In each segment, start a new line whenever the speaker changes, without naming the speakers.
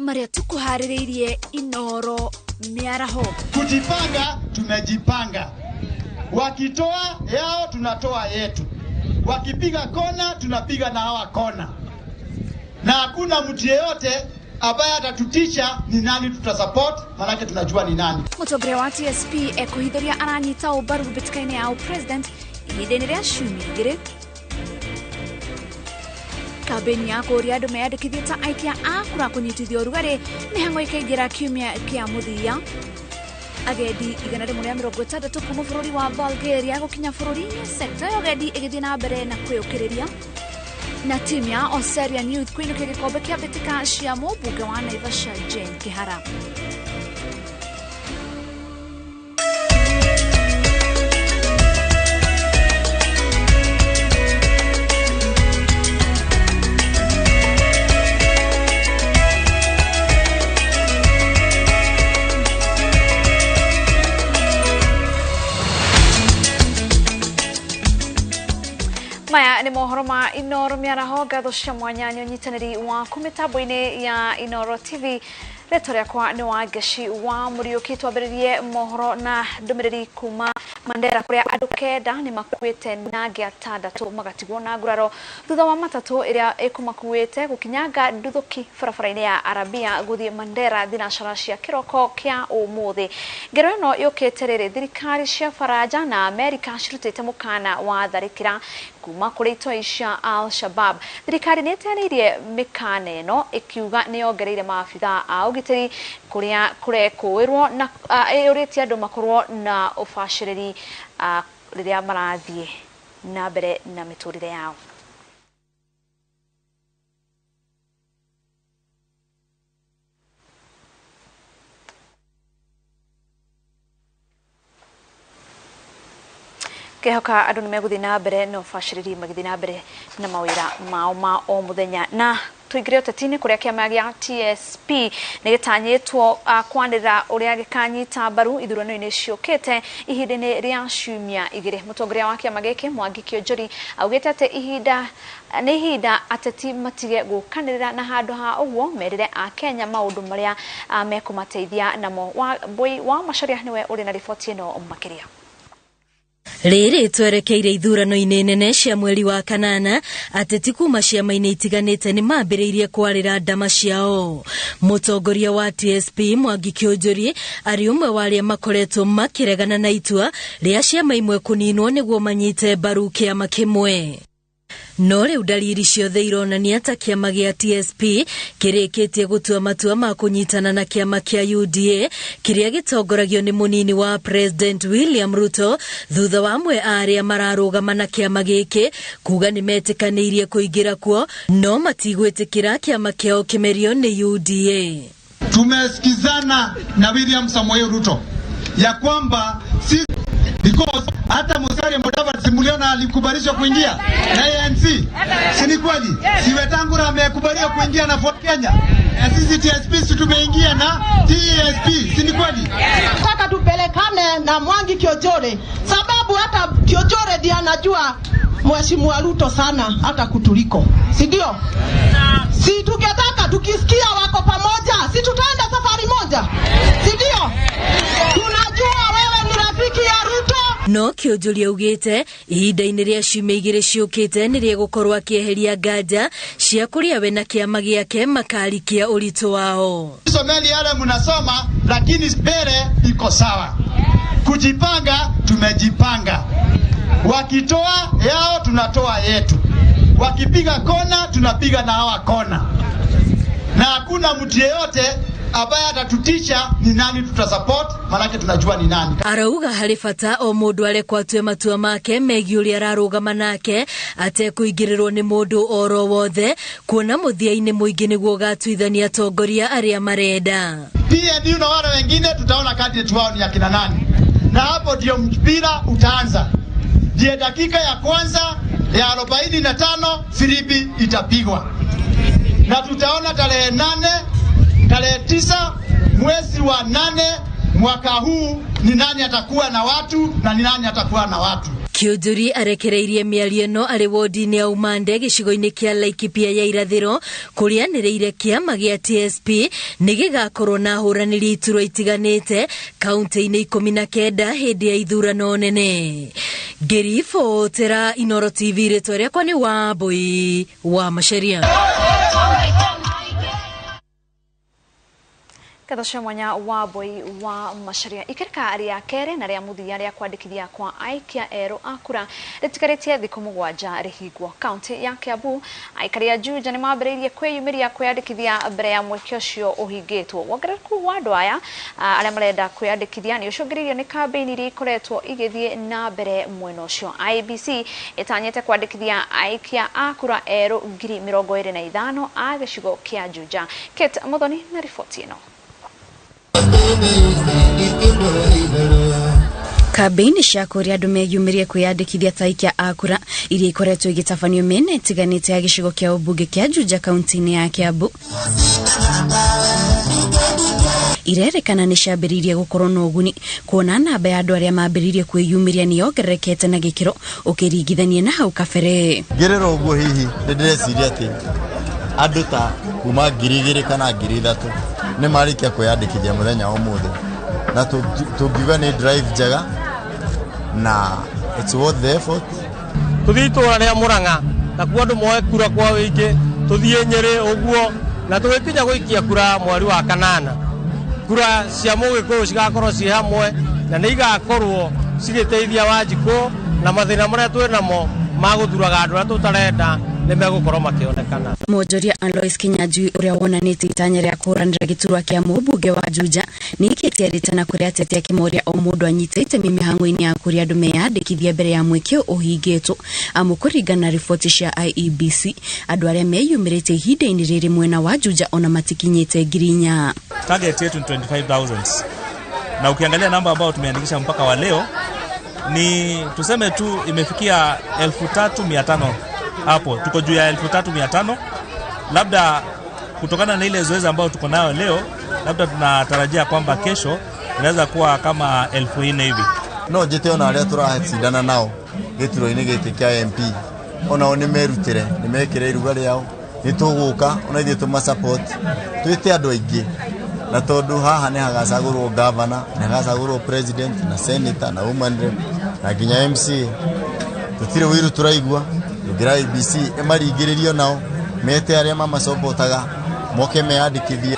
Marĩa tũkũharĩrĩirie Inoro mĩaraho.
Kujipanga tumejipanga, wakitoa yao tunatoa yetu, wakipiga kona tunapiga na hawa kona, na hakuna mtu yeyote ambaye atatutisha ni nani tutasupport, manake tunajua ni nani.
Mũtongoria wa TSP ekuhithũria aranyita ũmbaru mbĩtĩka-inĩ ya president ihinda-inĩ rĩa ciumia igĩrĩ. Kambĩini ya kũũria andũ meyandĩkithie ta aikia a kura kũnyitithio ũrugarĩ mĩhang'o ĩkaingĩra kiumia kĩa mũthia. Agendi 160 kuma bũrũri wa Bulgaria gũkinya bũrũri-inĩ, sekta ya ũgendi ĩgĩthiĩ na mbere na kwĩyũkĩrĩria. Na timu ya Oserian Youth kũinũkia gĩkombe kĩa mbĩtĩka cia mũmbunge wa Naivasha Jane Kihara. Maya nĩ mohoro ma Inoro mĩaraho. Ngatho cia mwanya nĩ ũnyitanĩri waku mĩtambo-inĩ ya Inoro TV. Rĩtwa rĩakwa nĩ Wangeci wa Mũriũki. Twambĩrĩrie mohoro na ndũmĩrĩri kuma Mandera kũrĩa andũ 9 nĩ makuĩte na angĩ 6 magatigwo na nguraro thutha wa matatũ ĩrĩa ĩkũmakuĩte gũkinyanga nduthũki barabara-inĩ ya Arabia gũthiĩ Mandera thinacara cia kĩroko kĩa ũmũthĩ. Ngero ĩno yũkĩte rĩrĩ thirikari cia Faranja na Amerika cirutĩte mũkana wa tharĩkĩra kuma kũrĩ itoi cia Al-Shabab. Thirikari nĩ ĩteanĩirie mĩkana ĩno ĩkiuga nĩ yongereire maabitha a ũgitĩri kũrĩa kũrekũĩrwo na ĩũrĩtie andũ makorwo na ũbacĩrĩri rĩrĩa marathiĩ na mbere na mĩtũrĩre yao. Kehoka andũ nĩ megũthiĩ na mbere na ũbacĩrĩri magĩthiĩ na mbere na mawĩra mao ma o mũthenya. Na tũingĩre ũteti-inĩ kũrĩa kĩama gĩa TSP nĩ gĩtanyĩtwo kwanĩrĩra ũrĩa gĩkanyita mbaru ithurano-inĩ ciũkĩte ihinda-inĩ rĩa ciumia igĩrĩ. Mũtongoria wa kĩama gĩkĩ Mwangi Kĩonjori augĩte atĩ ihinda nĩ ihinda ateti matige gũkanĩrĩra na handũ ha ũguo merĩre Akenya maũndũ marĩa mekũmateithia namo. Wambui wa Macharia nĩwe ũrĩ na riboti ĩno makĩria.
Rĩrĩ twerekeire ithurano-inĩ nene cia mweri wa kanana, ateti kuma ciama-inĩ itiganĩte nĩ mambĩrĩirie kwarĩra ndama ciao. Mũtongoria wa TSP Mwangi Kĩonjori arĩ ũmwe wa arĩa makoretwo makĩregana na itua rĩa ciama imwe kũninwo nĩguo manyite mbaru kĩama kĩmwe. No rĩu ndariri ciothe ironania ta kĩama gĩa TSP kĩrĩkĩtie gũtua matua ma kũnyitana na kĩama kĩa UDA kĩrĩa gĩtongoragio nĩ mũnini wa President William Ruto, thutha wa amwe a arĩa mararũgama na kĩama gĩkĩ kuga nĩ metĩkanĩirie kũingĩra kuo no matigwĩtĩkĩra kĩama kĩao kĩmerio nĩ UDA.
Tumesikizana na William Samoei Ruto ya kwamba si because hata Musalia Mudavadi simuliona alikubalishwa kuingia na ANC, si ni kweli? Si Wetangula amekubaliwa kuingia na Ford Kenya, na sisi TSP si tumeingia na TSP, si ni kweli?
Nataka tupelekane na Mwangi Kĩonjori, sababu hata Kĩonjori ndiye anajua Mheshimiwa Ruto sana hata kutuliko, si ndio? Si tukitaka tukisikia wako pamoja, si tutaenda safari moja, si ndio? Tunajua wewe ni rafiki ya Ruto.
No Kĩonjori augĩte ihinda-inĩ rĩa ciumia igĩrĩ ciũkĩte nĩ rĩgũkorwo akĩeheria nganja cia kũrĩa we na kĩama gĩake makarikia ũritũ wao.
Someni yale mnasoma, lakini mbele iko sawa. Kujipanga tumejipanga, wakitoa yao tunatoa yetu, wakipiga kona tunapiga na hawa kona, na hakuna mtu yeyote ambaye atatutisha ni nani tutasupport, manake tunajua ni nani.
Arauga harĩ bata o mũndũ arekwo atue matua make megiĩ ũrĩa ararũgama nake atekũingĩrĩrwo nĩ mũndũ oro wothe, kuona mũthia-inĩ mũingĩ nĩguo ũgatuithania atongoria arĩa marenda.
PNU na wale wengine tutaona candidate wao ni akina nani, na hapo ndio mpira utaanza. Ndiye dakika ya kwanza ya 45 firimbi itapigwa, na tutaona tarehe 8 tarehe 9 mwezi wa 8 mwaka huu ni nani atakuwa na watu na ni nani atakuwa na watu.
Kiunjuri arekereirie mĩario ĩno arĩ wodi-inĩ ya Umande gĩcigo-inĩ kĩa Laikipia ya irathĩro kũrĩa anĩrĩire kĩama gĩa TSP nĩ gĩgakorwo na ahũranĩri iturwa itiganĩte kaunti-inĩ 19 hĩndĩ ya ithurano nene. Ngĩribotera Inooro TV, rĩtwa rĩakwa nĩ Wambui wa Macharia.
Ngatho cia mwanya Wambui wa Macharia. Ikereka rĩa kerĩ na rĩa mũthia rĩa kwandĩkithia kwa aikia erũ a kura rĩtigarĩtie thikũ 7 rĩhingwo. Kaunti ya Kiambu aikari a Juja nĩ mambĩrĩirie kwĩyumĩria kwĩyandĩkithia mbere ya mweke ũcio ũhingĩtwo. Wongerereku wa andũ aya arĩa marenda kwĩyandĩkithia nĩ ũcũngĩrĩirio nĩ kambĩini iria ikoretwo igĩthiĩ na mbere mwena ũcio. IEBC ĩtanyĩte kwandĩkithia aikia a kura erũ 25,000 a gĩcigo kĩa Juja. Kate Muthoni na riboti ĩno.
Kambĩini cia kũrĩa andũ meyumĩrie kwĩyandĩkithia ta aikia a kura iria ikoretwo igĩtabanio mĩena ĩtiganĩte ya gĩcigo kĩa ũmbunge kĩa Juja kaunti-inĩ ya Kiambu irerĩkana nĩ ciambĩrĩirie gũkorwo na ũguni kuona namba ya andũ arĩa mambĩrĩirie kwĩyumĩria nĩ yongererekete na gĩkĩro ũkĩringithania na hau kabere.
Ngĩrĩra ũguo hihi nĩ ndĩreciria atĩ andũ ta kuma 2,000 kana 3,000 nĩ marĩkia kwĩyandĩkithia mũthenya wa ũmũthĩ, na tũngiuga nĩ drive njega na it's worth the effort.
Tũthiĩ itũũra rĩa Murang'a na kuo andũ moe kura kwa wĩingĩ, tũthiĩ Nyĩrĩ ũguo, na tũgĩkinya gũikia kura mweri wa 8 kura cia Mũgĩkũyũ cigakorwo ciĩ hamwe na nĩ igakorwo cigĩteithia Wanjikũ na mathĩna marĩa twĩ namo ma gũthuraga andũ arĩa tũtarenda nĩ megũkorwo makĩonekana.
Mwonjoria Alois Kinyanjui ũrĩa wonanĩtie itanya rĩa kũhũranĩra gĩturwa kĩa mũmbunge wa Juja nĩ aikĩtie rĩtana kũrĩ ateti akĩmoria o mũndũ anyite itemi mĩhang'o-inĩ ya kũrĩa andũ meyandĩkithia mbere ya mweke ũhingĩtwo. Amu kũringana na riboti cia IEBC andũ arĩa meyumĩrĩtie ihinda-inĩ rĩrĩ mwena wa Juja ona matikinyĩte 4,000.
Target yetu ni 25,000 na ukiangalia namba ambayo tumeandikisha mpaka wa leo ni tuseme tu imefikia 3,500. Hapo tuko juu ya 3,500. Labda kutokana na ile zoezi ambayo tuko nayo leo, labda tunatarajia kwamba kesho inaweza kuwa kama 4,000 hivi.
No njite ona arĩa tũracindana nao gĩturwa-inĩ gĩkĩ kĩa MP onao nĩ merutĩre, nĩ mekĩre iruga rĩao, nĩ tũgũka ona ithuĩ tũma support twĩte andũ aingĩ, na tondũ haha nĩ hagacagũrwo governor, nĩ hagacagũrwo president na senator na woman rep na nginya MCA. Tũtirĩ ũiru tũraigua ngira IEBC ĩmaringĩrĩrio nao mete arĩa mamacopotaga moke meyandĩkithie.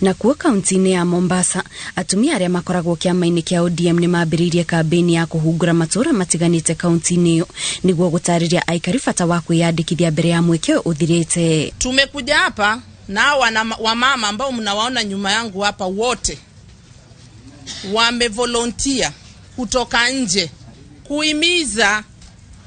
Na kuo kaunti-inĩ ya Mombasa atumia arĩa makoragwo kĩama-inĩ kĩa ODM nĩ mambĩrĩirie kambĩini ya kũhungura matũũra matiganĩte kaunti-inĩ ĩyo nĩguo gũtarĩria aikari bata wa kwĩyandĩkithia mbere ya mweke ũthirĩte.
Tumekuja hapa na wamama ambao mnawaona nyuma yangu hapa wote wamevolunteer kutoka nje kuhimiza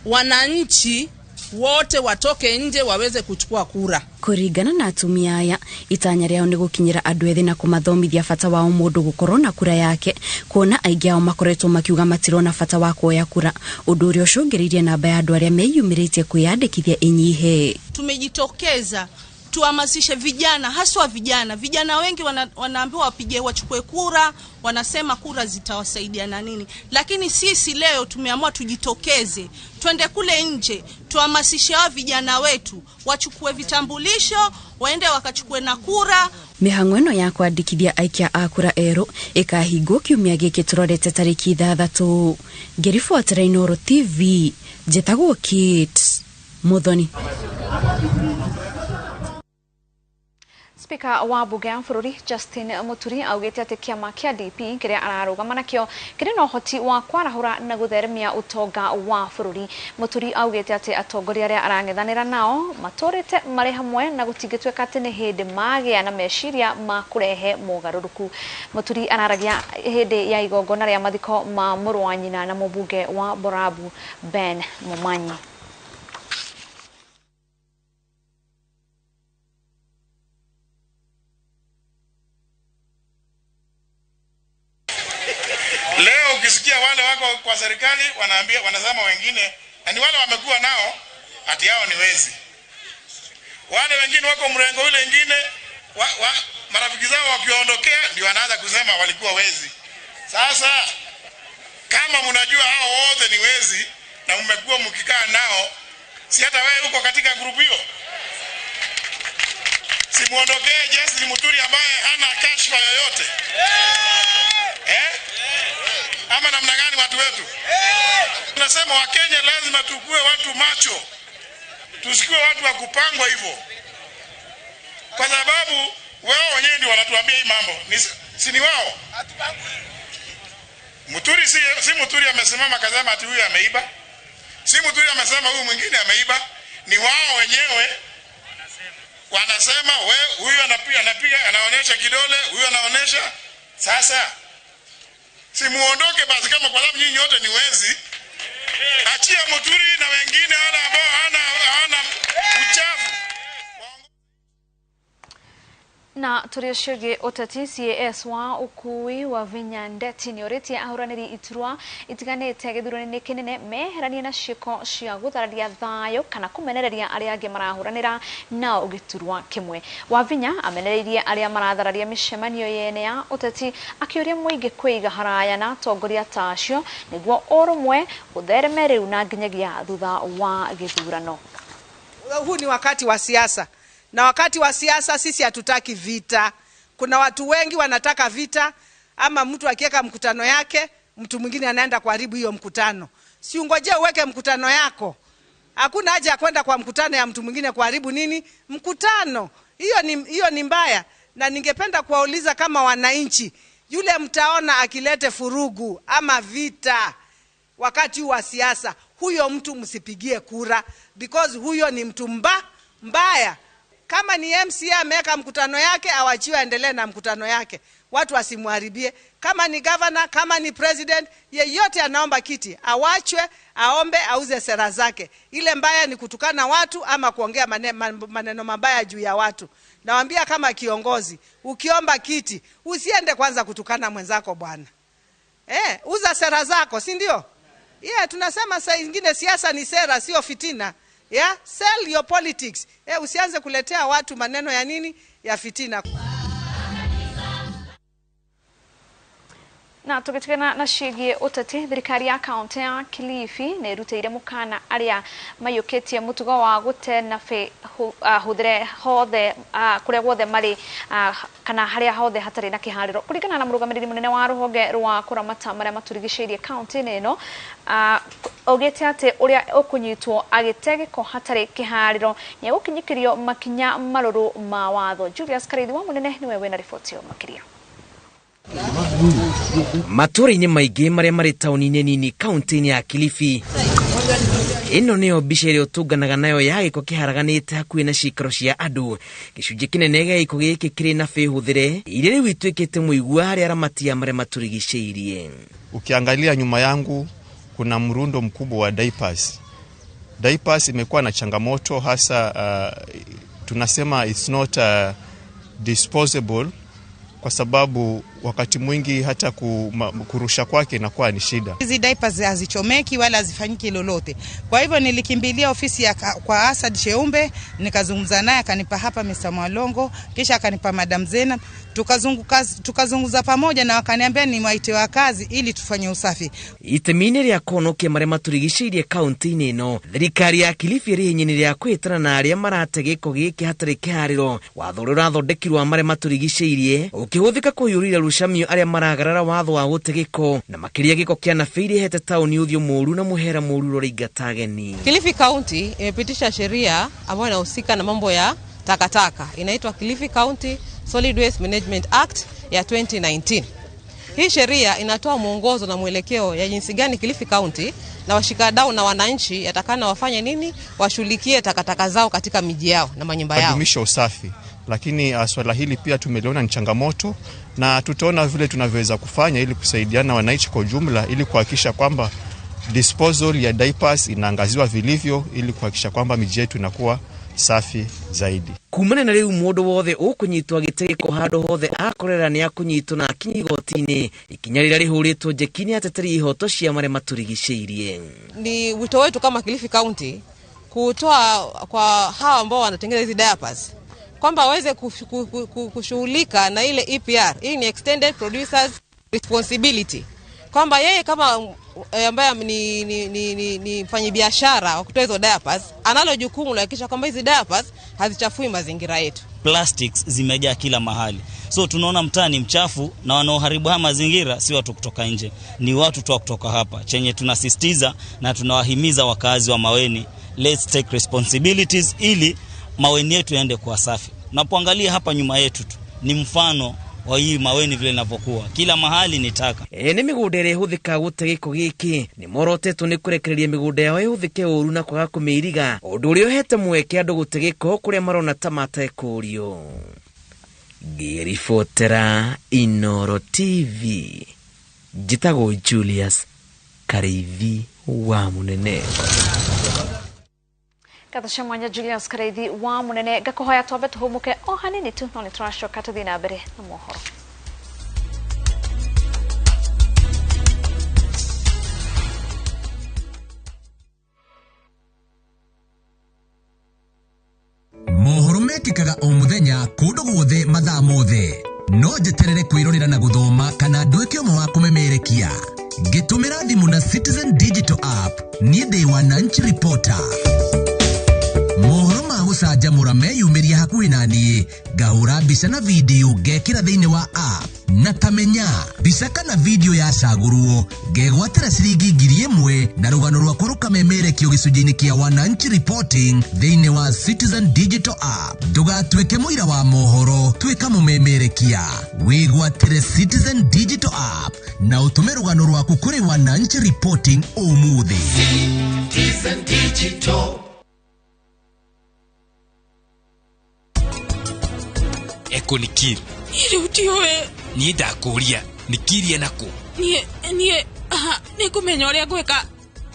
wananchi wote watoke nje waweze kuchukua kura.
Kũringana na atumia aya itanya rĩao nĩ gũkinyĩra andũ ethĩ na kũmathomithia bata wao mũndũ gũkorwo na kura yake, kuona aingĩ ao makoretwo makiuga matirona bata wa kuoya kura, ũndũ ũrĩa ũcũngĩrĩirie namba ya andũ arĩa meyumĩrĩtie kwĩyandĩkithia ĩnyihe.
Tumejitokeza tuhamasishe vijana, haswa vijana. Vijana wengi wanaambiwa wapige, wachukue kura, wanasema kura zitawasaidia na nini. Lakini sisi leo tumeamua tujitokeze, twende kule nje, tuhamasishe hao vijana wetu, wachukue vitambulisho, waende wakachukue na kura.
Mĩhang'o ĩno ya kwandĩkithia aikia a kura erũ ĩkahingwo kiumia gĩkĩ tũrorete tarĩki 6. Ngĩribotera Inooro TV, njĩtagwo Kate Muthoni.
Spika wa bunge ya bũrũri Justin Muturi augĩte atĩ kĩama kĩa DP kĩrĩa ararũgama nakĩo kĩrĩ na ũhoti wa kwarahũra na gũtheremia ũtonga wa bũrũri. Muturi augĩte atĩ atongoria arĩa arang'ethanĩra nao matũrĩte marĩ hamwe na gũtingĩtuĩka atĩ nĩ hĩndĩ magĩa na meciria ma kũrehe mogarũrũku. Muturi araragia hĩndĩ ya igongona rĩa mathiko ma mũrũ wa nyina na mũmbunge wa Borabu Ben Momanyi.
Leo ukisikia wale wako kwa serikali wanaambia, wanasema wengine, na ni wale wamekuwa nao ati hao ni wezi. Wale wengine wako mrengo ule wengine marafiki zao wakiondokea ndio wanaanza kusema walikuwa wezi. Sasa kama mnajua na mmekuwa mkikaa nao, si hata wewe uko katika grupu hiyo? Simuondokee Justin Muturi ambaye hana kashfa yoyote, eh? Ama namna gani watu wetu? Tunasema Wakenya lazima tukue watu macho, tusikue watu wa kupangwa hivyo, kwa sababu wao wenyewe ndio wanatuambia hii mambo, si ni wao? Muturi si Muturi amesimama akasema ati huyu ameiba, si Muturi amesema huyu mwingine ameiba, ni wao wenyewe wanasema we huyu anapiga anaonyesha kidole, huyu anaonyesha. Sasa si muondoke basi, kama kwa sababu nyinyi wote ni wezi. Achia Muturi na wengine wale ambao hawana uchafu.
Na turiociogie uteti CAS wa ukui wa Vinya Ndeti niuritie ahuraniri iturwa itiganite githurano-ini kinene meheranie na ciiko cia guthararia thayo kana kumenereria aria angi marahuranira nao giturwa kimwe. Wavinya amenereirie aria marathararia micemanio yene ya uteti akiuria muingi kwiga haraya na atongoria ta acio niguo urumwe uthereme riu na nginyagia thutha wa githurano.
Huu ni wakati wa siasa. Na wakati wa siasa sisi hatutaki vita. Kuna watu wengi wanataka vita, ama mtu akiweka mkutano yake, mtu mwingine anaenda kuharibu hiyo mkutano. Si ungojee uweke mkutano yako. Hakuna haja ya kwenda kwa mkutano ya mtu mwingine kuharibu nini? Mkutano. Hiyo ni mbaya. Na ningependa kuwauliza kama wananchi, yule mtaona akilete furugu ama vita wakati wa siasa, huyo mtu msipigie kura, because huyo ni mtu mbaya. Kama ni MCA ameweka mkutano yake, awachiwe aendelee na mkutano yake. Watu wasimharibie. Kama ni governor, kama ni president, yeyote anaomba kiti, awachwe, aombe, auze sera zake. Ile mbaya ni kutukana watu ama kuongea maneno mabaya juu ya watu. Nawaambia kama kiongozi, ukiomba kiti, usiende kwanza kutukana mwenzako bwana. Uza sera zako, si ndio? Yeah, tunasema saa nyingine siasa ni sera, sio fitina. Yeah, sell your politics. Usianze kuletea watu maneno ya nini? Ya fitina.
Na tugitigana na cigie uteti thirikari ya kaunti ya Kilifi ni iruteire mukana aria mayukitie mutugo wa gute na huthire hothe kuria guothe mari kana haria hothe hatari na kihariro kuringana na murugamiriri munene wa ruhonge rwa kuramata maria maturigiceirie kaunti-ini ino augite ati uria ukunyitwo agite giko hatari kihariro ni egukinyikirio makinya maruru ma watho. Julius Karithi wa munene niwe wina riboti ĩyo makiria.
Matũra-inĩ maingĩ marĩa marĩ taũni-inĩ nini kaunti-inĩ ya Kilifi, ĩno nĩyo mbica ĩrĩa ũtũnganaga nayo ya gĩko kĩharaganĩte hakuhĩ na cikaro cia andũ. Gĩcunjĩ kĩnene gĩa gĩko gĩkĩ kĩrĩ na bĩhũthĩre iria rĩu ituĩkĩte mũigua harĩ aramati a marĩa matũrigicĩirie.
Ukiangalia nyuma yangu kuna mrundo mkubwa wa diapers. Diapers imekuwa na changamoto hasa, tunasema it's not disposable, kwa sababu wakati mwingi hata kurusha kwake inakuwa ni shida.
Hizi diapers hazichomeki wala hazifanyiki lolote. Kwa hivyo nilikimbilia ofisi ya kwa Asad Sheumbe, nikazungumza naye, akanipa hapa Mr. Mwalongo, kisha akanipa Madam Zena, tukazunguza pamoja na wakaniambia ni waite wa kazi ili tufanye usafi.
Itemi-inĩ rĩa kũhonokia marĩa matũrigicĩirie kaunti-inĩ ĩno, thirikari ya Kilifi ĩrĩ hinya-inĩ rĩa kwĩtana na arĩa marate gĩko gĩkĩ hatarĩ kĩharĩro. Watho ũrĩa ũrathondekirwo wa marĩa matũrigicĩirie ũkĩhũthĩka kũhiũrĩria rũcamio arĩa maragarara watho wa gũte gĩko na makĩria gĩko kĩa nabĩ iria ihete taũni ũthiũ mũũru na mũhera mũũru ũrĩa ageni.
Kilifi County imepitisha sheria ambayo inahusika na mambo ya takataka, inaitwa Kilifi County Solid Waste Management Act ya 2019. Hii sheria inatoa mwongozo na mwelekeo ya jinsi gani Kilifi County na washikadau na wananchi yatakana wafanye nini, washughulikie takataka zao katika miji yao na manyumba yao.
Kudumisha usafi, lakini swala hili pia tumeliona ni changamoto na tutaona vile tunavyoweza kufanya ili kusaidiana wananchi kwa ujumla ili kuhakikisha kwamba disposal ya diapers inaangaziwa vilivyo ili kuhakikisha kwamba miji yetu inakuwa safi zaidi.
Kumana na riu mundu wothe ukunyitwo agite giko handu hothe akorera ni akunyitwo na akinye igoti-inĩ. Ikinya rĩrĩa rĩhũrĩtwo njeki nĩ ateteri ihoto cia marĩa matũrigicĩirie.
Ni wito wetu kama Kilifi County kutoa kwa hawa ambao wanatengeneza hizi diapers kwamba waweze kushughulika na ile EPR. Hii ni Extended Producers Responsibility, kwamba yeye kama ambaye ni mfanyabiashara wa kutoa hizo diapers analo jukumu la kuhakikisha kwamba hizi diapers hazichafui mazingira yetu.
Plastics zimejaa kila mahali. So tunaona mtaa ni mchafu, na wanaoharibu haya mazingira si watu kutoka nje, ni watu tu kutoka hapa. Chenye tunasisitiza na tunawahimiza wakazi wa Maweni, let's take responsibilities ili Maweni yetu yaende kuwa safi. Unapoangalia hapa nyuma yetu tu ni mfano wa hii Maweni vile inavyokuwa. Kila mahali ni taka.
Ene mĩgũnda ĩrĩa ĩhũthĩkaga gũte gĩko gĩkĩ nĩ morotetwo nĩ kũrekereria mĩgũnda yao ĩhũthĩke ũru na kwaga kũmĩiriga, ũndũ ũrĩa ũhete mweke andũ gũte gĩko kũrĩa marona ta matekũrio. Ngĩribotera Inooro TV, njĩtagwo Julius Kareithi wa Munene.
Ngatho cia mwanya Julius Kareithi wa Munene. Ngakũhoya twambe tũhũmũke o hanini tu, no nĩ tũracoka tũthiĩ na mbere na mohoro.
Mohoro mekĩkaga o mũthenya kũndũ guothe mathaa mothe. No njeterere kwĩrorera na gũthoma kana nduĩke ũmwe wa kũmemerekia. Ngĩtũmĩra thimũ na Citizen Digital App, niĩ ndĩ Wananchi Reporter. Mohoro ma gũcanjamũra meyumĩria hakuhĩ na niĩ, ngahũra mbica na video ngekĩra thĩinĩ wa app. Na tamenya mbica kana video yacagũrwo ngegwatĩra ciringi 1,000 na rũgano rwakwa rũkamemerekio gĩcunjĩ-inĩ kĩa Wananchi Reporting thĩinĩ wa Citizen Digital App. Ndũgatuĩke mũira wa mohoro, tuĩka mũmemerekia. Wĩgwatĩre Citizen Digital App na ũtũme rũgano rwaku kũrĩ Wananchi Reporting ũmũthĩ.
Citizen Digital.
Eko nikiri.
Iri utiwe.
Niĩ ndakũria nikirie nako.
Niĩ nĩ ngũmenya ũrĩa ngwĩka.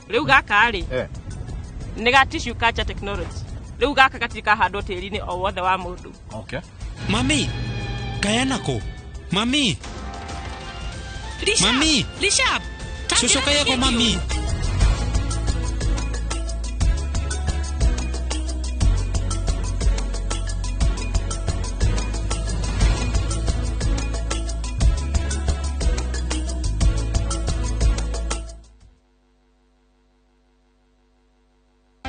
Rĩu gaka rĩ nĩ ga tissue culture technology. Rĩu gaka gatirĩ kahandwo tĩri-inĩ o wothe wa mũndũ.
Okay. Mami, kaya nako. Mami. Mami.
Lishap.
Shosho kaya ko mami.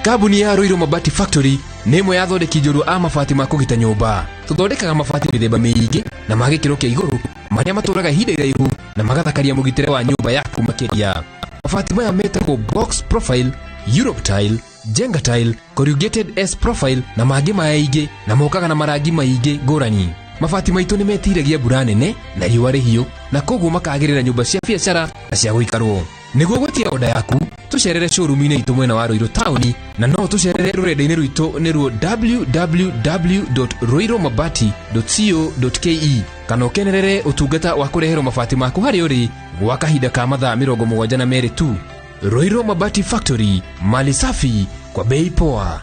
Kambuni ya Ruiru Mabati Factory nĩ ĩmwe ya athondeki njorua a mabati ma kũgita nyũmba. Tũthondekaga mabati mĩthemba mĩingĩ na ma gĩkĩro kĩa igũrũ marĩa matũraga ihinda iraihu na magathakaria mũgitĩre wa nyũmba yaku makĩria. Mabati maya metagwo box profile, Europe tile, Jenga tile, corrugated S profile na mangĩ maingĩ, na mokaga na marangi maingĩ ngũrani. Mabati maitũ nĩ metiragia mbura nene na riũa rĩhiũ, na koguo makagĩrĩra nyũmba cia biacara na cia gũikarwo. Nĩguo gwĩtia oda yaku, tũcerere showroom-inĩ itũ mwena wa Ruiru taũni, na no tũcerere rũrenda-inĩ rwitũ nĩruo www.ruirumabati.co.ke, kana ũkenerere ũtungata wa kũreherwo mabati maku harĩa ũrĩ gwa kahinda ka mathaa 72 tu. Ruiru Mabati Factory, mali safi kwa bei poa.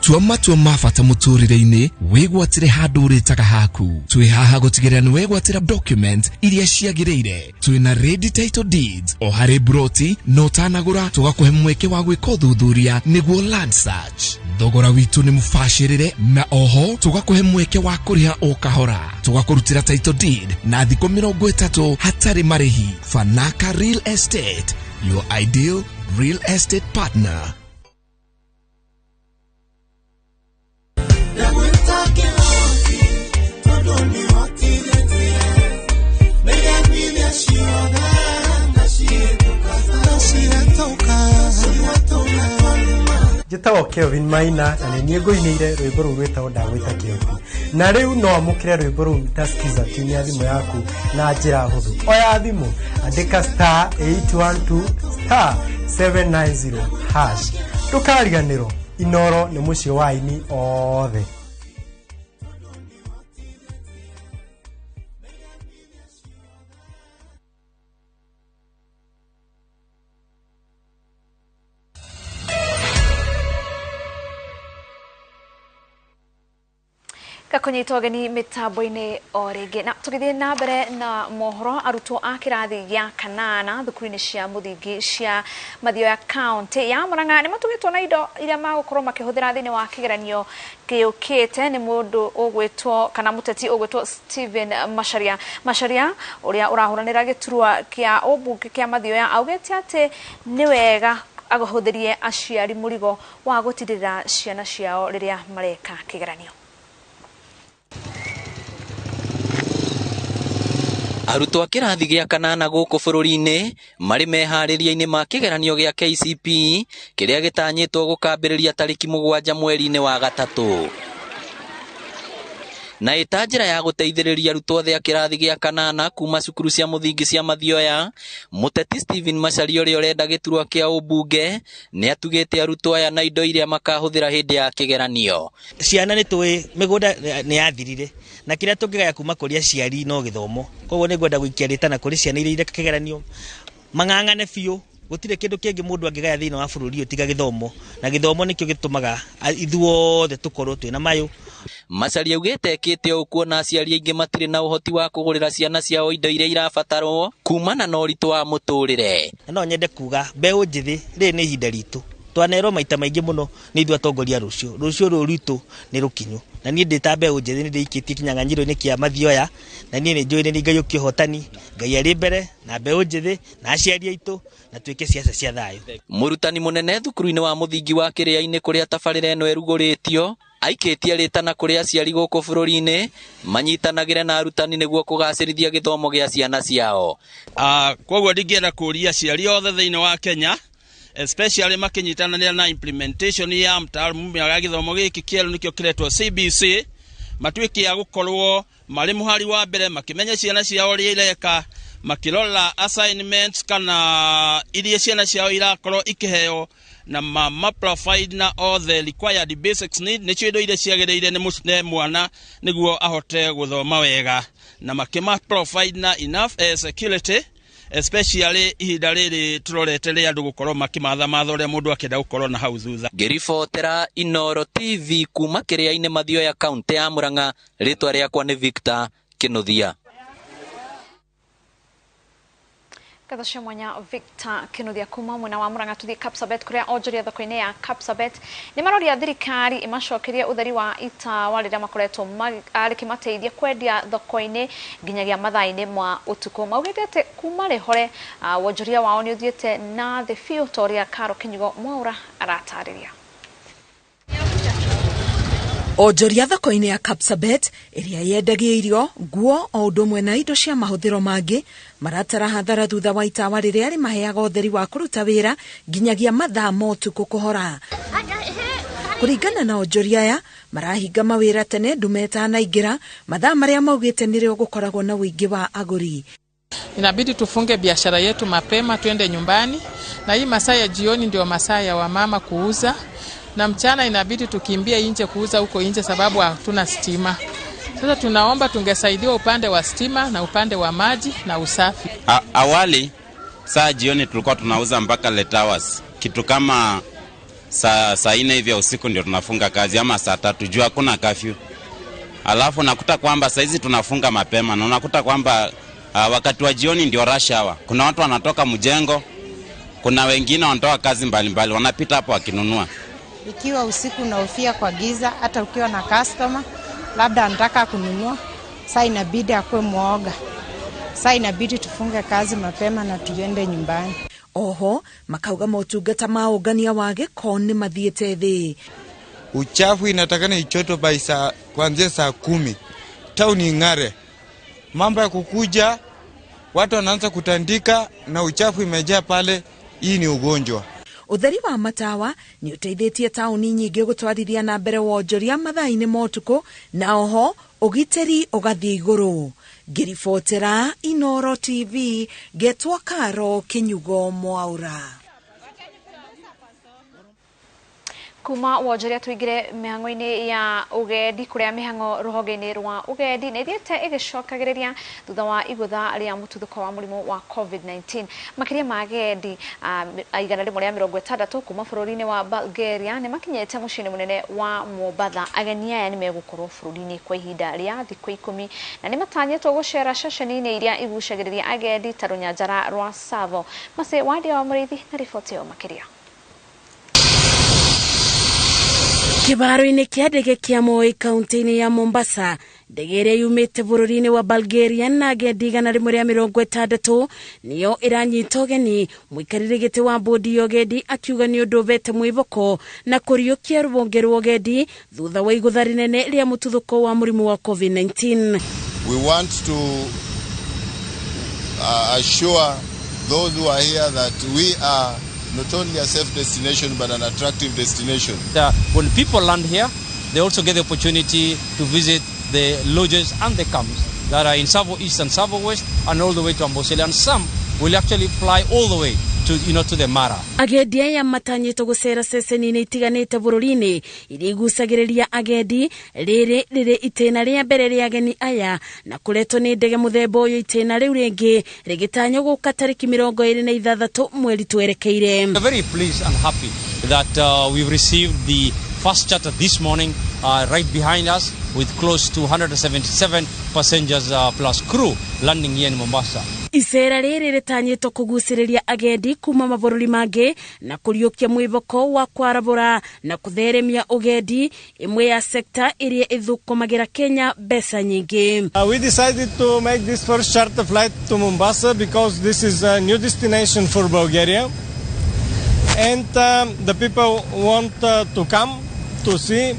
Tua matua ma bata mũtũrĩre-inĩ, wĩgwatĩre handũ ũrĩtaga haku. Twĩ haha gũtigĩrĩra nĩ wegwatĩra document iria ciagĩrĩire. Twĩna ready title deeds o harĩ broti, na ũtanagũra tũgakũhe mweke wa gwĩka ũthuthuria nĩguo land search. Thogora witũ nĩ mũbacĩrĩre, na oho tũgakũhe mweke wa kũrĩha o kahora. Tũgakũrutĩra title deed na thikũ 30 hatarĩ marĩhi. Fanaka Real Estate, your ideal real estate partner.
Njĩtagwo Kelvin Maina na nĩ niĩ ngũinĩire rwĩmbo rũu rwĩtagwo Ndagwĩta Kĩhoti. Na rĩu no amũkĩre rwĩmbo rũu ta skiza tune ya thimũ yaku na njĩra hũthũ. Oya thimũ, andĩka star 812 star 790 hash. Ndũkariganĩrwo, Inooro nĩ mũciĩ wa aini othe.
Gakunyita ũgeni mĩtambo-inĩ o rĩngĩ na tũgĩthiĩ na mbere na mohoro. Arutwo a kĩrathi gĩa kanana thukuru-inĩ cia mũthingi cia Mathioya county ya Murang'a nĩ matugĩtwo na indo iria magũkorwo makĩhũthĩra thĩinĩ wa kĩgeranio gĩũkĩte nĩ mũndũ ũgwĩtwo kana mũteti ũgwĩtwo Stephen Macharia. Macharia ũrĩa ũrahũranĩra gĩturwa kĩa ũmbunge kĩa Mathioya augĩte atĩ nĩ wega agũhũthĩrie aciari mũrigo wa gũtirĩrĩra ciana ciao rĩrĩa mareka kĩgeranio.
Arutwo a kĩrathi gĩa kanana gũkũ bũrũri-inĩ marĩ meharĩria-inĩ ma kĩgeranio gĩa KCPE kĩrĩa gĩtanyĩtwo gũkambĩrĩria tarĩki 7 mweri-inĩ wa 3. Na ĩta njĩra ya gũteithĩrĩria arutwo othe a kĩrathi gĩa kanana kuma cukuru cia mũthingi cia Mathioya, mũteti Stephen Macharia ũrĩa ũrenda gĩturwa kĩa ũmbunge nĩ atugĩte arutwo aya na indo iria makahũthĩra hĩndĩ ya kĩgeranio.
Ciana nĩ tũĩ mĩgũnda nĩ yathirire na kĩrĩa tũngĩgaya kuma kũrĩ aciari no gĩthomo, koguo nĩ ngwenda gũikia rĩtana kũrĩ ciana iria ireka kĩgeranio mang'ang'ane biũ. Gũtirĩ kĩndũ kĩngĩ mũndũ angĩgaya thĩinĩ wa bũrũri ũyũ tiga gĩthomo, na gĩthomo nĩkĩo gĩtũmaga ithuothe tũkorwo twĩna mayũ.
Macharia augĩte ekĩte ũũ kuona aciari aingĩ matirĩ na ũhoti wa kũgũrĩra ciana ciao indo iria irabatarwo kumana na ũritũ wa mũtũrĩre.
Na no nyende kuga mbeũ njĩthĩ rĩrĩ nĩ ihinda ritũ, twanerwo maita maingĩ mũno nĩ ithuĩ atongoria rũciũ, rũciũ rũrũ rwitũ nĩ rũkinyu, na niĩ ndĩ ta mbeũ njĩthĩ nĩ ndĩikĩtie kĩnyang'anyĩro-inĩ kĩa Mathioya, na niĩ nĩ njũĩ nĩ Ngai ũkĩhotani, Ngai arĩ mbere na mbeũ njĩthĩ na aciari aitũ, na tuĩke ciaca cia thayũ.
Mũrutani mũnene thukuru-inĩ wa mũthingi wa Kĩrĩa-inĩ kũrĩa tabarĩra ĩno ĩrugũrĩtio aikĩtie rĩtana kũrĩ aciari gũkũ bũrũri-inĩ manyitanagĩre na arutani nĩguo kũgacĩrithia gĩthomo gĩa ciana ciao.
Koguo ndingĩenda kũria aciari othe thĩinĩ wa Kenya especially makinyitananĩra na implementation ya mtaalamu wa gĩthomo gĩkĩ kĩerũ nĩkĩo kĩretwo CBC, matuĩke a gũkorwo marĩ mũhari wa mbere makĩmenya ciana ciao ũrĩa ireka, makĩrora assignments kana iria ciana ciao irakorwo ikĩheo na ma provide na all the required basics need nĩcio indo iria ciagĩrĩire nĩ mwana nĩguo ahote gũthoma wega, na makĩma provide na enough security especially ihinda rĩrĩ tũrorete rĩa andũ gũkorwo makĩmatha matha ũrĩa mũndũ akĩenda gũkorwo na hau thutha.
Ngĩribotera Inooro TV kuma Kĩrĩa-inĩ Mathioya kaunti ya Murang'a, rĩtwa rĩakwa nĩ Victor Kĩnuthia.
Ngatho cia mwanya Victor Kĩnuthia kuma mwena wa Murang'a. Tuthiĩ Kapsabet kũrĩa onjoria thoko-inĩ ya Kapsabet nĩ maroria thirikari ĩmacokerie ũtheri wa itawa rĩrĩa makoretwo rĩkĩmateithia kwendia thoko-inĩ nginyagia mathaa-inĩ ma ũtukũ. Maugĩte atĩ kuma rĩhore wonjoria wao nĩ ũthiĩte na thĩ biũ ta ũrĩa Karo Kĩnyugo Mwaura aratarĩria.
Onjoria thoko-inĩ ya Kapsabet ĩrĩa yendagia irio, nguo o ũndũ ũmwe na indo cia mahũthĩro mangĩ maratara hathara thutha wa itawa rĩrĩa rĩmaheaga ũtheri wa kũruta wĩra nginyagia mathaa ma ũtukũ kũhora. Kũringana na onjoria aya marahinga mawĩra tene ndume ĩtanaingĩra mathaa marĩa maugĩte nĩrĩo gũkoragwo na ũingĩ wa agũri.
Inabidi tufunge biashara yetu mapema tuende nyumbani, na hii masaa ya jioni ndio masaa ya wamama kuuza, na mchana inabidi tukimbie nje kuuza huko nje sababu hatuna stima. Sasa tunaomba tungesaidiwa upande wa stima na upande wa maji na usafi.
Awali saa jioni tulikuwa tunauza mpaka late hours, kitu kama saa 4 hivi ya usiku ndio tunafunga kazi ama saa 3 juu hakuna curfew. Alafu nakuta kwamba saa hizi tunafunga mapema na unakuta kwamba wakati wa jioni ndio rush hour. Kuna watu wanatoka mjengo, kuna wengine wanatoka kazi mbalimbali wanapita hapo wakinunua.
Ikiwa usiku unahofia kwa giza, hata ukiwa na customer labda anataka kununua, saa inabidi akue muoga. Saa inabidi tufunge kazi mapema na tuende nyumbani.
Oho makauga motungata ma ũngania wa gĩko nĩ mathiĩte thĩ.
Uchafu inatakana ichotwe by saa kuanzia saa 10. Town ing'are. Mambo ya kukuja watu wanaanza kutandika na uchafu imejaa pale, hii ni ugonjwa.
Ũtheri wa matawa nĩ ũteithĩtie taũni nyingĩ gũtwarithia na mbere wonjoria mathaa-inĩ ma ũtukũ na oho ũgitĩri ũgathiĩ igũrũ. Ngĩribotera Inooro TV ngetwo Karo Kĩnyugo Mwaura.
Kuma wonjoria tuingire mihango-ini ya ugendi kuria mihango ruhonge-ini rwa ugendi nĩ ĩthiĩte ĩgĩcokagĩrĩria thutha wa igũtha rĩa mũtuthũko wa mũrimũ wa COVID-19. Makĩria ma agendi 160 kuma bũrũri-inĩ wa Bulgaria nĩ makinyĩte mũciĩ-inĩ mũnene wa Mombatha. Ageni aya nĩ megũkorwo bũrũri-inĩ kwa ihinda rĩa thikũ 10 na nĩ matanyĩtwo gũcera ceceni-inĩ iria igucagĩrĩria agendi ta rũnyanjara rwa Tsavo. Mase Wandia wa Mũrĩithi na riboti ĩyo makĩria.
Kĩbaro-inĩ kĩa ndege kĩa Moi kaunti-inĩ ya Mombasa, ndege ĩrĩa yumĩte bũrũri-inĩ wa Bulgaria na agendi 160 nĩyo ĩranyita ũgeni. Mũikarĩri gĩtĩ wa bodi ya ũgendi akiuga nĩ ũndũ ũbete mwĩboko na kũriũkia rũhonge rwa ũgendi thutha wa igũtha rĩnene rĩa mũtuthũko wa mũrimũ wa COVID-19.
We want to assure those who are here that we are not only a safe destination but an attractive destination.
When people land here, they also get the opportunity to visit the lodges and the camps that are in Tsavo East and Tsavo West and all the way to Amboseli, and some will actually fly all the way to, you know, to the Mara.
Agendi aya matanyĩtwo gũcera ceceni-inĩ itiganĩte bũrũri-inĩ iria igucagĩrĩria agendi. Rĩrĩ rĩrĩ itĩna rĩa mbere rĩa ageni aya na kũretwo nĩ ndege mũthemba ũyũ itĩna rĩu rĩngĩ rĩgĩtanywo gũka tarĩki 26 mweri twerekeire.
We are very pleased and happy that we've received the first charter this morning right behind us with close to 177 passengers plus crew landing here in Mombasa.
Icera rĩrĩ rĩtanyĩtwo kũgucĩrĩria agendi kuma mabũrũri mangĩ na kũriũkia mwĩboko wa kwarabũra na kũtheremia ũgendi, ĩmwe ya sekta ĩrĩa ĩthũkũmagĩra Kenya mbeca nyingĩ.
We decided to make this first charter flight to Mombasa because this is a new destination for Bulgaria, and the people want to come to see,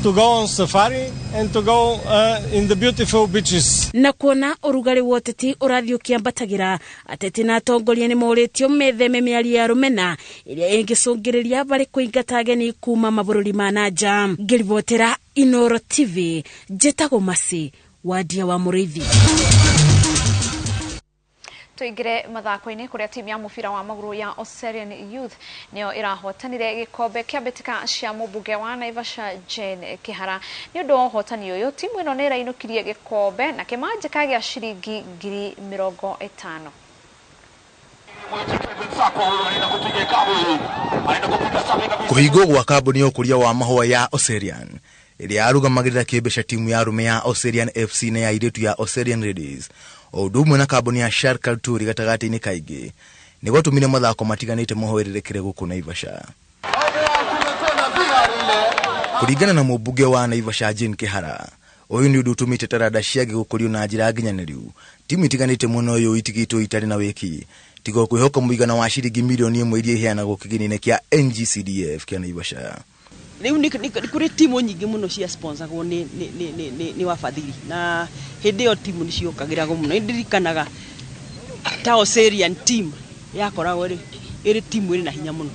to go on safari and to go in the beautiful beaches.
Na kuona ũrugarĩ wa ũteti ũrathiĩ ũkĩambatagĩra, ateti na atongoria nĩ morĩtio metheme mĩario ya rũmena ĩrĩa ĩngĩcũngĩrĩria barĩ kũingata ageni kuma mabũrũri ma na nja. Ngĩribotera Inoro TV, njĩtagwo Masi Wandia wa Mũrĩithi.
Tuingire mathako-inĩ kuria timu ya mũbira wa magũrũ ya Oserian Youth nĩyo ĩrahotanire gĩkombe kĩa mbĩtĩka cia mũmbunge wa Naivasha Jane Kĩhara. Nĩ ũndũ wa ũhotani ũyũ, timu ĩno nĩ ĩrainũkirie gĩkombe na kĩmanjĩka gĩa ciringi 50,000.
Kũhingwo gwa kambuni ya ũkũria wa mahũa ya Oserian ĩrĩa yarũgamagĩrĩra kĩmbeca timu ya arũme ya Oserian FC na ya airĩtu ya Oserian Ladies o ũndũ ũmwe na kambuni ya Shark Tour gatagatĩ-inĩ kaingĩ nĩ gwatũmire mathako matiganĩte mahoererekere gũkũ Naivasha. Kũringana na mũmbunge wa Naivasha Jane Kĩhara, ũyũ nĩ ũndũ ũtũmĩte taranda ciage gũkũrio na njĩra nginyanĩru. Timu itiganĩte mwena ũyũ itigĩtwo itarĩ na wĩki tiga kwĩhoka mũigana wa ciringi milioni 1 iria iheanagwo kĩgĩna-inĩ kĩa NGCDF kĩa Naivasha.
Rĩu nĩ kũrĩ timu nyingĩ mũno cia sponsor-agwo nĩ wafadhili, na hĩndĩ ĩyo timu nĩ ciokagĩragwo mũno. Nĩ ndirikanaga ta Oserian team yakoragwo ĩrĩ timu ĩrĩ na hinya mũno.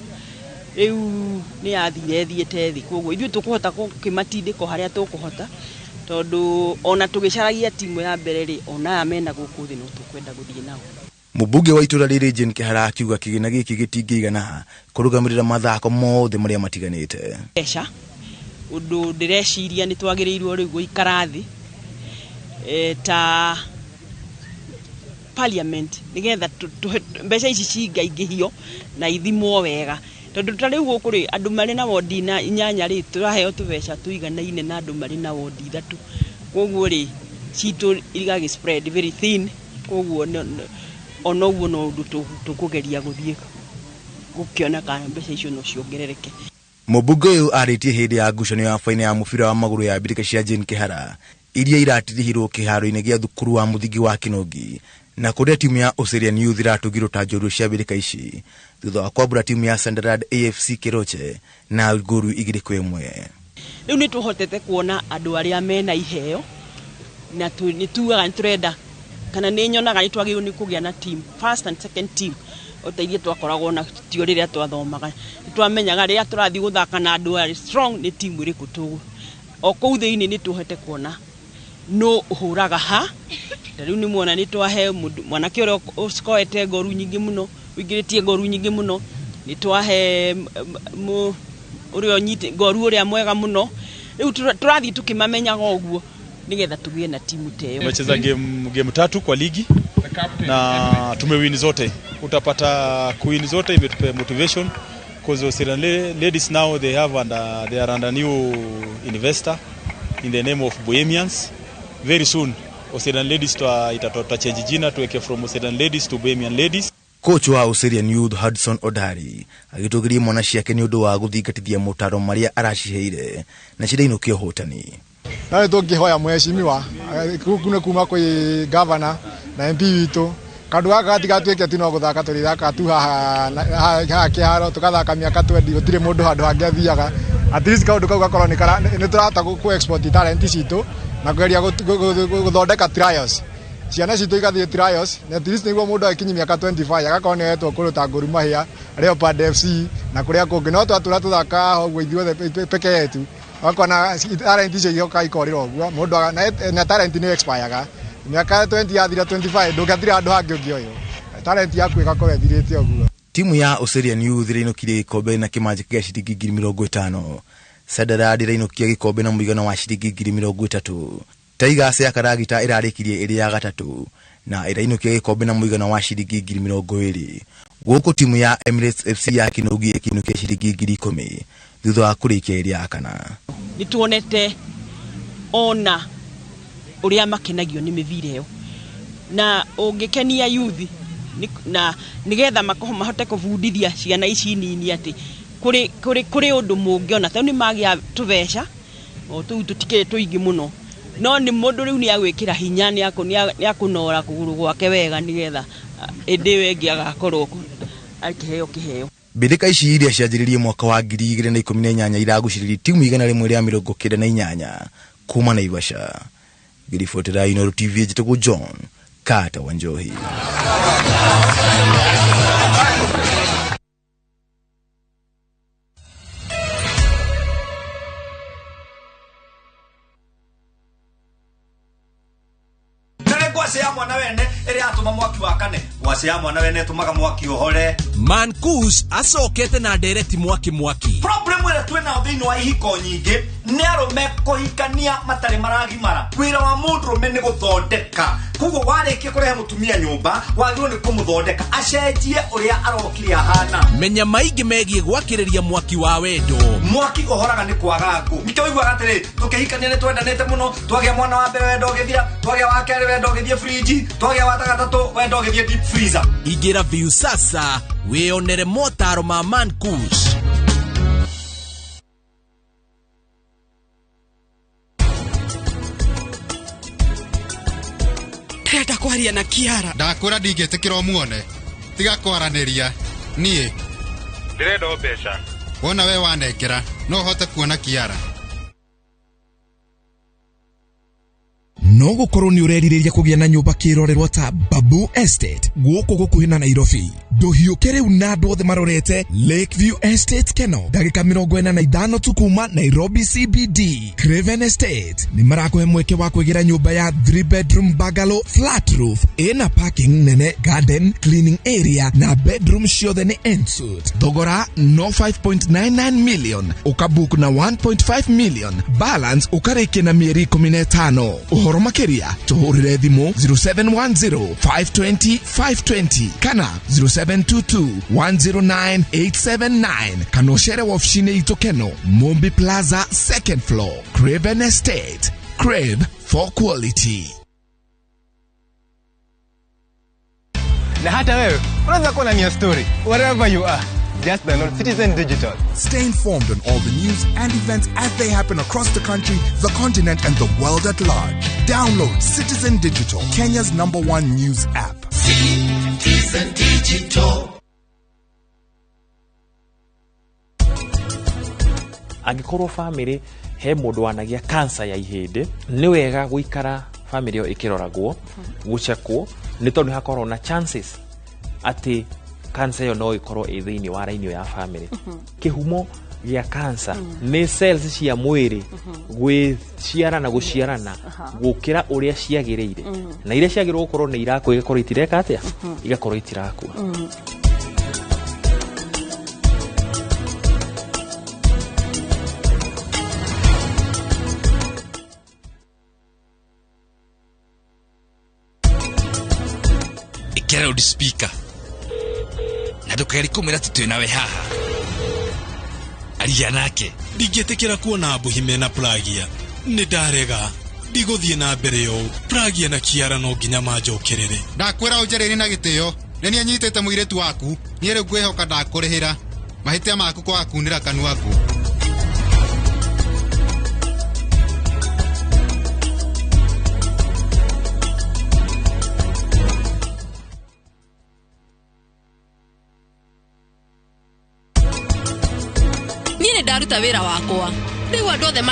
Rĩu nĩ yathire ĩthiĩte thĩ, koguo ithuĩ tũkũhota gũkĩmatindĩka harĩa tũkũhota, tondũ ona tũgĩcaragia timu ya mbere rĩ, ona aya mena gũkũ thĩ no tũkwenda gũthiĩ nao.
Mũmbunge wa itũra rĩrĩ Jane Kĩhara akiuga kĩgĩna gĩkĩ gĩtingĩigana kũrũgamĩrĩra mathako mothe marĩa matiganĩte.
Mbeca ũndũ ndĩreciria nĩ twagĩrĩirwo rĩu gũikara thĩ ta parliament nĩgetha mbeca ici cingaingĩhio na ithimwo wega, tondũ ta rĩu gũkũ rĩ, andũ marĩ na wondi 8 rĩ, tũraheo tũbeca tũiganaine na andũ marĩ na wondi 3, koguo rĩ citũ igagĩ spread very thin, koguo ona ũguo no ũndũ tũkũgeria gũthiĩ gũkĩona kana mbeca icio no ciongerereke.
Mũmbunge ũyũ arĩtie hĩndĩ ya ngucanio ya baina ya mũbira wa magũrũ ya mbĩtĩka cia Jane Kĩhara iria iratirihirwo kĩharo-inĩ gĩa thukuru wa mũthingi wa Kĩnũngi, na kũrĩa timu ya Oserian Youth iratũgirwo ta njorua cia mbĩtĩka ici thutha wa kwambũra timu ya Sunderland AFC Kĩroche na ngolu 2-1.
Rĩu nĩ tũhotete kuona andũ arĩa mena iheo na nĩ tugaga nĩ tũrenda kana nĩ nyonaga nĩ twagĩrĩirwo nĩ kũgĩa na team first and second team o ta iria twakoragwo na tio rĩrĩa twathomaga. Nĩ twamenyaga rĩrĩa tũrathiĩ gũthaka na andũ arĩa strong nĩ timu ĩrĩkũ tũgũ o kũu thĩinĩ nĩ tũhete kuona no ũhũraga ha. Ta rĩu nĩ muona nĩ twahe mwanake ũrĩa ũcoete ngoru nyingĩ mũno, ũingĩrĩtie ngoru nyingĩ mũno, nĩ twahe Ũrĩa ũnyite ngoru ũrĩa mwega mũno. Rĩu tũrathiĩ tũkĩmamenyaga ũguo nĩgetha tũgĩe na timu ta ĩyo.
Tumecheza game 3 kwa ligi na tumewin zote. Utapata kuwin zote imetupa motivation because Oserian Ladies now they are under new investor in the name of Bohemians. Very soon Oserian Ladies tutachange jina tuweke from Oserian Ladies to Bohemian Ladies.
Coach wa Oserian Youth Hudson Odari agĩtũgĩria mwana ciake nĩ ũndũ wa gũthingatithia motaro marĩa araciheire na cirainũkia ũhotani.
Na nĩ tũngĩhoya mheshimiwa kuna kuma kwĩ governor na MP witũ kandu gaka gatigatuĩke atĩ no gũthaka tũrĩthaka tu haha kĩharo tũgathaka mĩaka 20 gũtirĩ mũndũ handũ hangĩ athiaga. At least kaũndũ kau gakorwo nĩ tũrahota kũ export talent citũ na kũgeria gũthondeka trials. Ciana citũ igathiĩ trials na at least nĩguo mũndũ agĩkinyia mĩaka 25 agakorwo nĩ etwo kũndũ ta Gor Mahia, Leopard FC na kũrĩa kũngĩ. No twatũra tũthaka ũguo ithuothe peke yetu wakona talent icio igoka ikorĩra ũguo mũndũ na talent nĩ expire-ga mĩaka 20 yathira 25 ndũngĩathira handũ hangĩ ũngĩoywo talent yaku ĩgakorwo ĩthirĩte ũguo.
Timu ya Oserian Youth ĩrainũkirie gĩkombe na kĩmanjĩka gĩa ciringi 50,000. Sunderland ĩrainũkia gĩkombe na mũigana wa ciringi 30,000. Tigers ya Karagita ĩrarĩkirie ĩrĩ ya gatatũ na ĩrainũkia gĩkombe na mũigana wa ciringi 20,000. Gũkũ timu ya Emirates FC ya Kinogi ĩkĩinũkia ciringi 10,000 thutha wa kũrĩkia ĩrĩ ya kana.
Nĩ tuonete ona ũrĩa makenagio nĩ mĩbira ĩyo na ũngĩkenia youth na nĩgetha mahote kũbundithia ciana ici nini atĩ kũrĩ ũndũ mũngĩona tondũ nĩ magĩa tũbeca o tũu tũtikĩrĩ tũingĩ mũno no nĩ mũndũ rĩu nĩ agwĩkĩra hinya nĩ akũnora kũgũrũ gwake wega nĩgetha ĩndĩ ĩyo ĩngĩ agakorwo akĩheo kĩheo.
Mbĩrĩka ici iria cianjĩrĩirie mwaka wa 2018 iragucĩrĩirie timu 198 kuma Naivasha. Ngĩribotera Inooro TV njĩtagwo John Carter Wanjohi.
Ngwacĩ ya mwana wene ĩrĩa atũma mwaki wakane ngwacĩ ya mwana wene ĩtũmaga mwaki ũhore.
Mankush acokete na ndereti mwaki mwaki.
Problem ĩrĩa twĩnayo thĩinĩ wa ihiko nyingĩ nĩ arũme kũhikania matarĩ maragimara. Wĩra wa mũndũrũme nĩ gũthondeka, koguo warĩkia kũrehe mũtumia nyũmba wagĩrĩirwo nĩ kũmũthondeka acenjie ũrĩa arokire ahana.
Menya maingĩ megiĩ gwakĩrĩria mwaki wa wendo.
Mwaki ũhoraga nĩ kwaga ngũ. Nĩkĩo ũiguaga atĩrĩ tũkĩhikania nĩ twendanĩte mũno, twagĩa mwana wa mbere wendo ũgĩthira, twagĩa wa kerĩ wendo ũgĩthiĩ friji, twagĩa wa gatatũ wendo ũgĩthiĩ deep freezer.
Ingĩra Viusasa wĩonere motaro ma Mankush.
Ndĩrenda kwaria na Kiara.
Ndakwĩra ndingĩtĩkĩra ũmuone. Tiga kwaranĩria. Niĩ
ndĩrenda o mbeca.
Wona we wanengera no hote kuona Kiara.
No gũkorwo nĩ ũrerirĩria kũgĩa na nyũmba kĩrorerwa ta Babu Estate gũkũ gũkuhĩ na Nairobi. Ndũhiũke rĩu na andũ othe marorete Lakeview Estate Keno, ndagĩka 45 tu kuma Nairobi CBD. Craven Estate nĩ marakũhe mweke wa kwĩgĩra nyũmba ya 3 bedroom bungalow flat roof ĩna parking nene, garden, cleaning area na bedroom ciothe nĩ ensuite. Thogora no 5.99 million, ũkabook na 1.5 million, balance ũkarĩkia na mĩeri 15. Ũhoro makĩria tũhũrĩre thimũ 0710 520 520 kana 0722 109 879 kana ũcere wabici-inĩ itũ Keno, Mumbi Plaza 2nd floor, Craven Estate. Crave for quality.
Na hata wewe unaweza kuwa na nia story wherever you are. Just download Citizen Digital.
Stay informed on all the news and events as they happen across the country, the continent, and the world at large. Download Citizen Digital, Kenya's #1 news app.
Citizen Digital.
Angĩkorwo family he mũndũ wanagia cancer ya ihĩndĩ, nĩ wega gũikara family ĩyo ĩkĩroragwo, gũcekwo, nĩ tondũ hakorwo na chances atĩ cancer ĩyo no ĩkorwo ĩ thĩinĩ wa raini ya family. Kĩhumo gĩa cancer nĩ cells cia mwĩrĩ gwĩciarana gũciarana gũkĩra ũrĩa ciagĩrĩire, na iria ciagĩrĩirwo gũkorwo nĩ irakua igakorwo itireka atĩa, igakorwo itirakua.
Ĩkĩra loudspeaker na ndũkagerie kũmwĩra atĩ twĩ nawe haha. Aria nake.
Ndingĩtĩkĩra kuona Mbuhi na Pragia. Nĩ ndarega. Ndigũthiĩ na mbere ũũ. Pragia na Kiara no nginya manjokerere.
Ndakwĩra ũnjarĩrie na gĩtĩo. Nĩ niĩ nyitĩte mũirĩtu waku. Niĩ rĩu ngwĩhoka ndakũrĩhĩra mahĩtia maku kwaga kunĩra kanua ngũ.
Niĩ nĩ ndaruta wĩra wakwa. Rĩu andũ othe.